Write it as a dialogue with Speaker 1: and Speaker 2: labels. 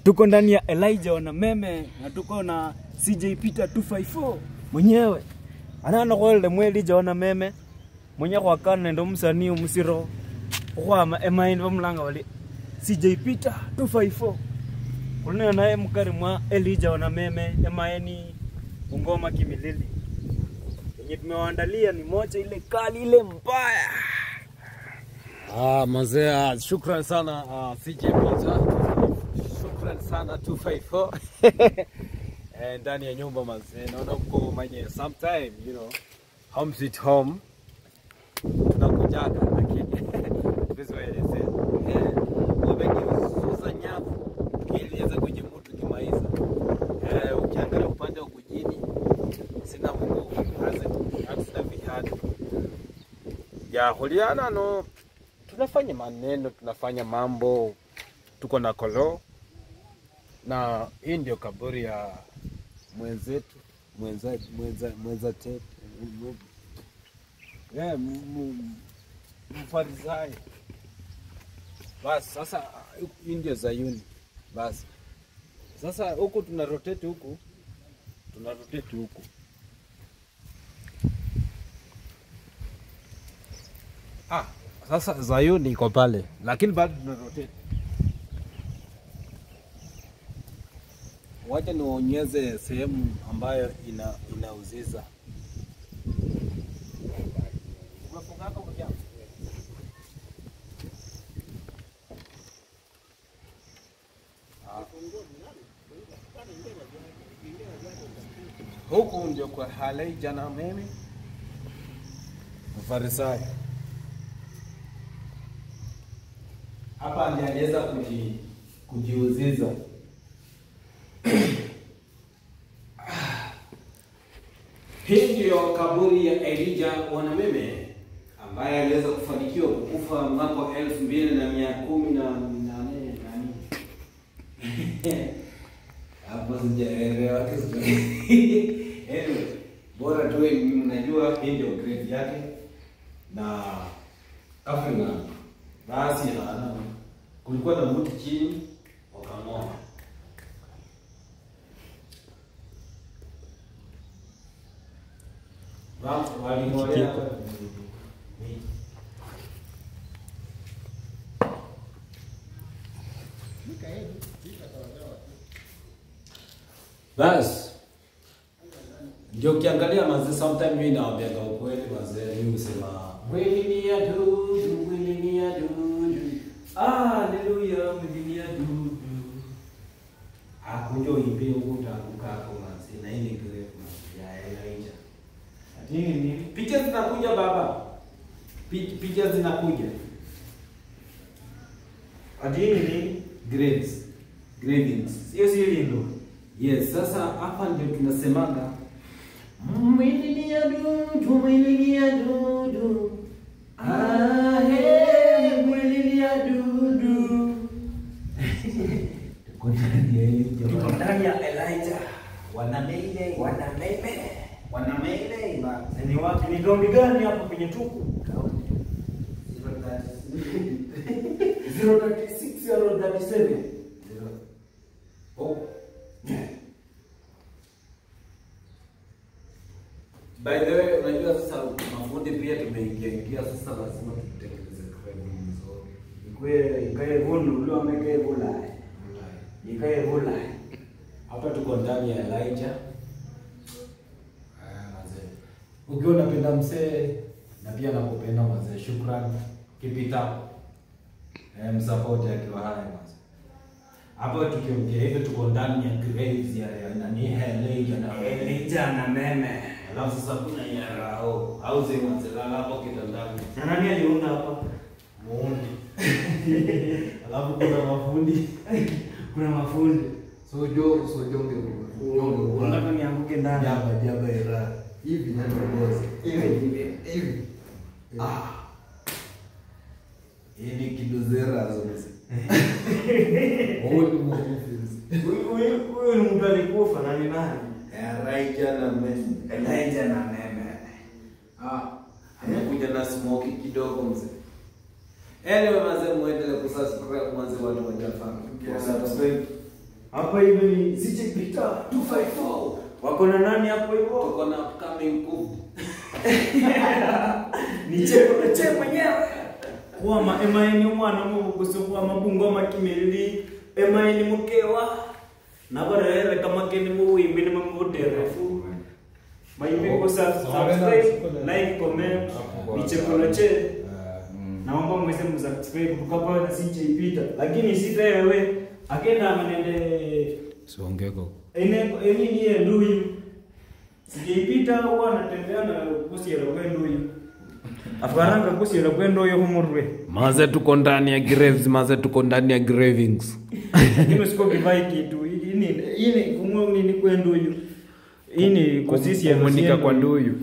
Speaker 1: Tuko ndani ya Elijah Wanameme na tuko na CJ Peter 254 mwenyewe. Anana kwele mwe Elijah Wanameme mwenye kwa kana ndo msanii umusiro kwa emaindi bamulanga wali CJ Peter 254. Kulina naye mukari mwa Elijah Wanameme emaeni Bungoma Kimilili. Yenye tumewaandalia ni moja ile kali ile mbaya.
Speaker 2: Mazee, shukran sana CJ Peter. Shukran sana 254. Ndani ya nyumba mazee, naona uko mwenye sometime, you know, home sweet home. Tunakujaga lakini tusiwaelezee. Wameniuza nyavu tukieleza kwenye mtu kimaiza. Ukiangalia upande wa kujini sina mguu, sina vihadu. Ya huliana no, tunafanya maneno, tunafanya mambo, tuko na kolo. Na hii ndio kaburi ya mwenzetu, mfarisayo. Bas sasa hii ndio Zayuni. Bas sasa huku tuna rotate huku, tuna rotate huku. Sasa Zayuni iko pale, lakini bado tuna rotate. Wacha niwaonyeze sehemu ambayo inauziza. Huku ndio kwa Elijah na mimi Mfarisayo. Hapa ndiye aliweza kujiuziza. Hii ndio kaburi ya Elijah Wanameme ambaye aliweza kufanikiwa kukufa mwaka 2118 nani. Hapo sijaelewa kitu. Anyway, bora tu mnajua hii ndio grave yake na Afrika. Basi hana kulikuwa na mti chini wakamng'oa. Bas ndio ukiangalia mazee, sometimes mimi nawaambiaga ukweli mazee, mimi husema mwili ni ya dudu, mwili ni ya dudu.
Speaker 1: Haleluya, mwili ni ya dudu.
Speaker 2: Hakuja uimbie huko utaanguka hapo mazee, na hii ni grave mazee ya Elijah.
Speaker 1: Nini?
Speaker 2: Picha zinakuja baba. Picha zinakuja.
Speaker 1: Adini ni
Speaker 2: graves. Gravings.
Speaker 1: Sio si lindo.
Speaker 2: Yes, sasa hapa ndio tunasemaga mwili ni ya dudu, mwili ni ya dudu. Mwili ni ya dudu. Tuko ndani ya Elijah.
Speaker 1: Tuko ndani ya Elijah.
Speaker 2: Wanameme,
Speaker 1: wanameme.
Speaker 2: Wanameme ba.
Speaker 1: Ni wapi? Ni gaundi gani hapo kwenye tuku?
Speaker 2: 036 037. Oh. By the way, unajua sasa mafundi pia tumeingia sasa lazima tutengeneze grave nzuri.
Speaker 1: Ikwe ikae vunu leo amekae vula. Ikae vula.
Speaker 2: Hapa tuko ndani ya Elijah. Ukiwa unapenda msee na pia nakupenda mzee, shukrani. Keep it up. Msupport akiwa hai mzee. Hapa tukiongea hivi tuko ndani ya graves ya nani Elijah na
Speaker 1: Elijah na meme.
Speaker 2: Alafu sasa kuna ya Rao. Au zee mzee lala hapo kitandani.
Speaker 1: Na nani aliunda hapa?
Speaker 2: Muundi. Alafu kuna mafundi.
Speaker 1: Kuna mafundi.
Speaker 3: Sojo jonge.
Speaker 1: Unataka nianguke ndani.
Speaker 3: Jaba era. Hivi nani boss? Hivi. Hii ni kidozera zote. Huyu
Speaker 1: Huyu ni mtu alikufa na ni nani?
Speaker 2: Elijah na meme.
Speaker 1: Elijah na meme.
Speaker 2: Amekuja na smoke kidogo mzee. Anyway, mazee muendelee kusubscribe mwanzo watu wa Jaffa.
Speaker 1: Subscribe. Hapa hivi ni CJ Peter 254. Wako na nani hapo hivyo?
Speaker 2: Tuko na upcoming coup.
Speaker 1: Ni cheko che mwenyewe. Kwa emaini mwana mubukusu kwa mabungo makimeli emaini mukewa. Nabarere kama keni muwimbi ni mamuderefu. Maybe ko subscribe, like, comment, ni cheko che. Naomba mweze msubscribe kutoka na CJ Peter. Lakini sita wewe akenda manende
Speaker 2: Siongeko.
Speaker 1: Ene ni nduyu. CJ Peter huwa anatembea na kusiera kwa nduyu. Afaranga kusiera kwa nduyu humurwe.
Speaker 2: Maze tuko ndani ya graves, maze tuko ndani ya gravings.
Speaker 1: Lakini siko kivai kitu. Ini kumwe nini kwa nduyu. Ini kusisi ya
Speaker 2: kwa nduyu.